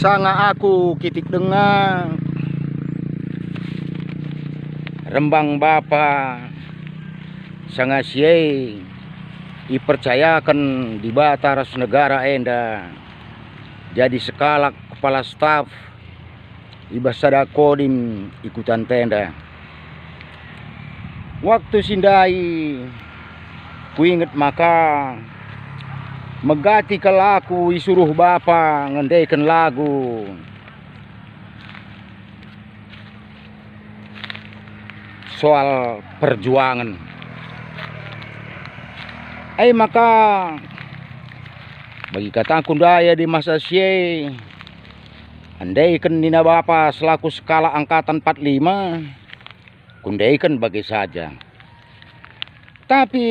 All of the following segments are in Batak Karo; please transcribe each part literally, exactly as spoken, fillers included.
Sanga aku kitik denga, rembang bapa, sanga si e ipercayaken Dibata ras negara enda jadi sekalak kepala staf i bas sada kodim i kuta enda. Waktu si ndai kuinget maka megati kal aku isuruh bapa ngendeken lagu soal perjuangen. E maka, bagi kataku ndai adi masa si e, andaiken nina bapa selaku sekalak angkatan empat lima, kundaiken bage saja. Tapi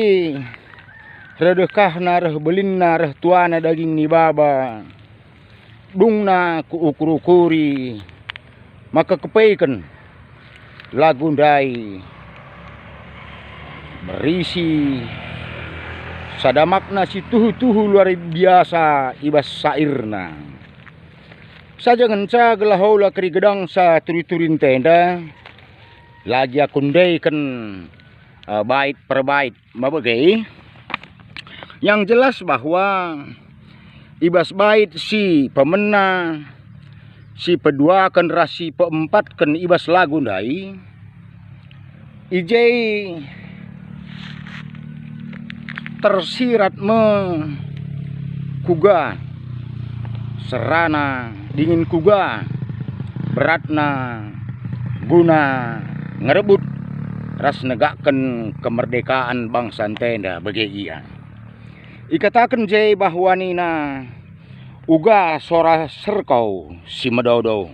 redeh kahna reh belinna reh tuana daging ni baba, dungna kuukur-ukuri maka kepeken lagu ndai berisi sada makna si tuhu-tuhu luar biasa i bas syairna. Saja ngenca gelah ola kerigedangsa turi-turin enda, lagi aku ndaiken, eh, bait per bait mabege. Yang jelas bahwa i bas bait si pemena, si peduaken ras si peempatken i bas lagu ndai, i je tersirat me kuga serana dingen kuga beratna guna ngerebut ras negakken kemerdekaan bangsa enda bage ia. Ikataken je bahwa nina, "Uga sora serkau si medodo,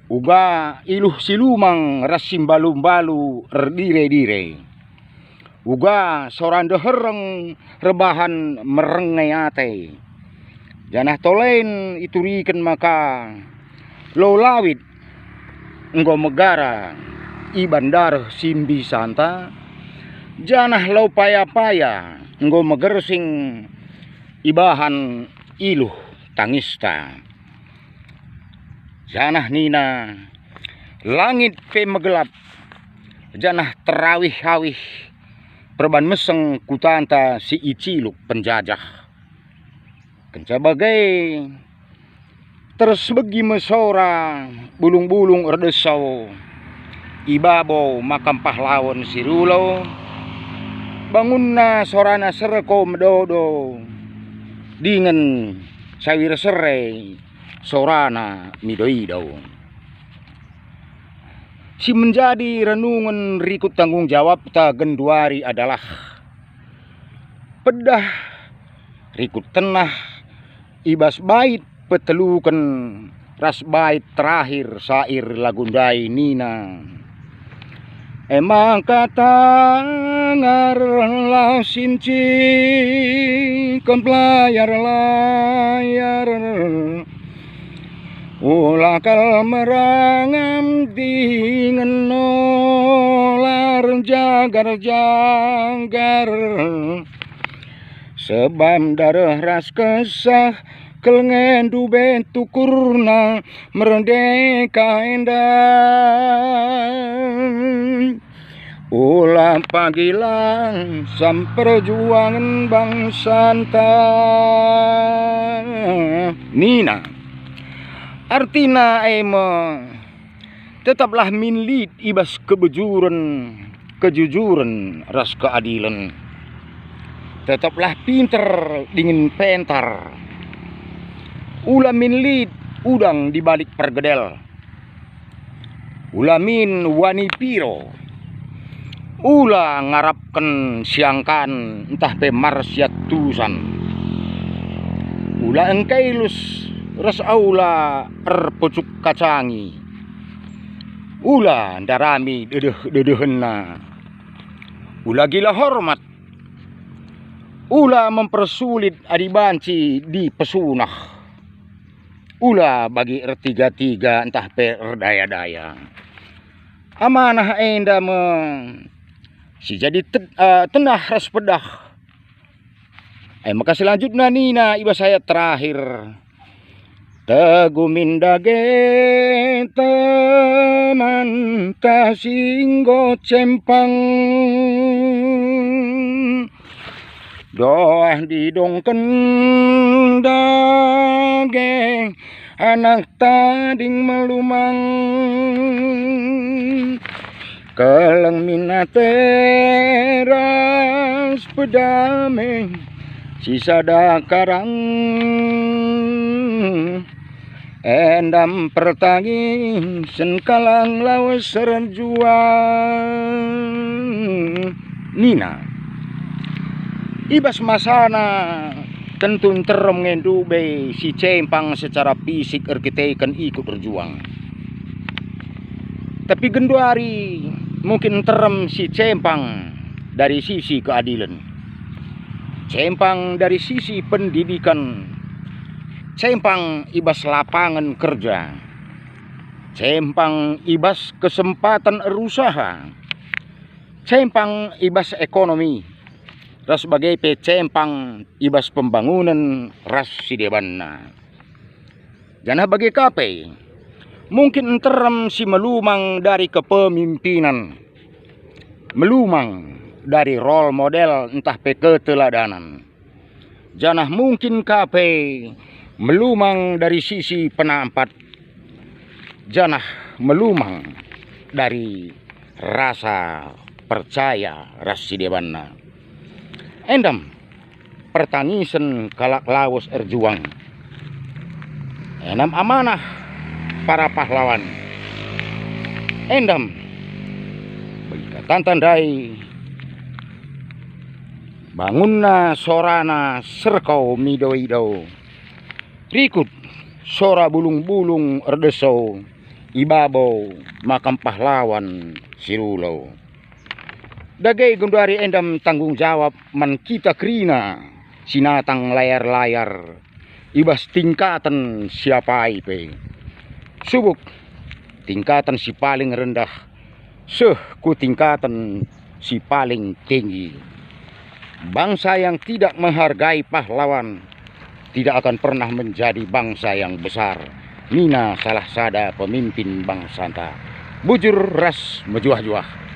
uga iluh si lumang ras si mbalu-mbalu erdire-dire, uga sora ndehereng erbahan merenge ate, janah tolen ituriken maka lo lawit enggo megara i bandareh si mbisanta, janah lo paya-paya enggo megersing ibahan iluh tangista." Janah nina, "Langit pe megelap, janah terawih-awih perban meseng kutanta si iciluk penjajah." Kenca bage, tersebegi me sora bulung-bulung erdeso i babo makam pahlawan si rulo. Bangunna sorana serko medodo, dingen sawir sere sorana mido-ido. Si menjadi renungen rikut tanggung jawabta genduari adalah pedah rikut tenah i bas bait peteluken ras bait terakhir syair lagu ndai nina, "E maka tangarlah sinci kon pelayar-layar, ula kal merangam dingen nolar jagar-jagar, sebab dareh ras kesah kelengendu be tukurna merdeka enda. Ula pagila sam perjuangen bangsanta." Nina, artina e me, tetaplah min lit i bas kebejuren, kejujuren, ras keadilen. Tetaplah pinter dingen pentar. Ula min lit udang di balik pergedel. Ula min wani piro. Ula ngarapken siangkan ntah pe marsiat tusan. Ula engkailus ras aula erpucuk kacangi. Ula ndarami dedeh-dedehenna. Ula gila hormat. Ula mempersulit adi banci dipesunah. Ula bagi ertiga-tiga ntah pe erdaya-daya. Amanah enda me si jadi te-, eh, tenah ras pedah. E maka selanjutna nina i bas ayat terakhir, Tegumin dage temanta si enggo cempang, doah didongken dage anak tading melumang. Keleng min ate ras pedame si sada karang, endam pertangisen kalak lawes erjuang, nina. I bas masana tentu nterem nge ndube si cempang secara fisik erkiteken ikut erjuang. Tapi genduari mungkin nterem si cempang dari sisi keadilen, cempang dari sisi pendidikan, cempang i bas lapangan kerja, cempang i bas kesempatan erusaha, cempang i bas ekonomi, ras bage pe cempang i bas pembangunen ras si debanna. Janah bage ka pe, mungkin nterem si melumang dari kepemimpinan, melumang dari role model ntah pe keteladanan, janah mungkin ka pe melumang dari sisi penampat, janah melumang dari rasa percaya ras si debanna. Endam pertangisen kalak lawes erjuang. Endam amanah para pahlawan. Endam bagi katanta ndai, bangunna sorana serkau mido-ido. Rikut sora bulung-bulung erdeso i babo makam pahlawan si rulo. Dage genduari endam tanggung jawab man kita kerina si natang layar-layar i bas tingkaten si apai pe. Subuk tingkaten si paling rendah seh ku tingkaten si paling tinggi. Bangsa yang tidak menghargai pahlawan tidak akan pernah menjadi bangsa yang besar, nina salah sada pemimpin bangsanta. Bujur ras mejuah-juah.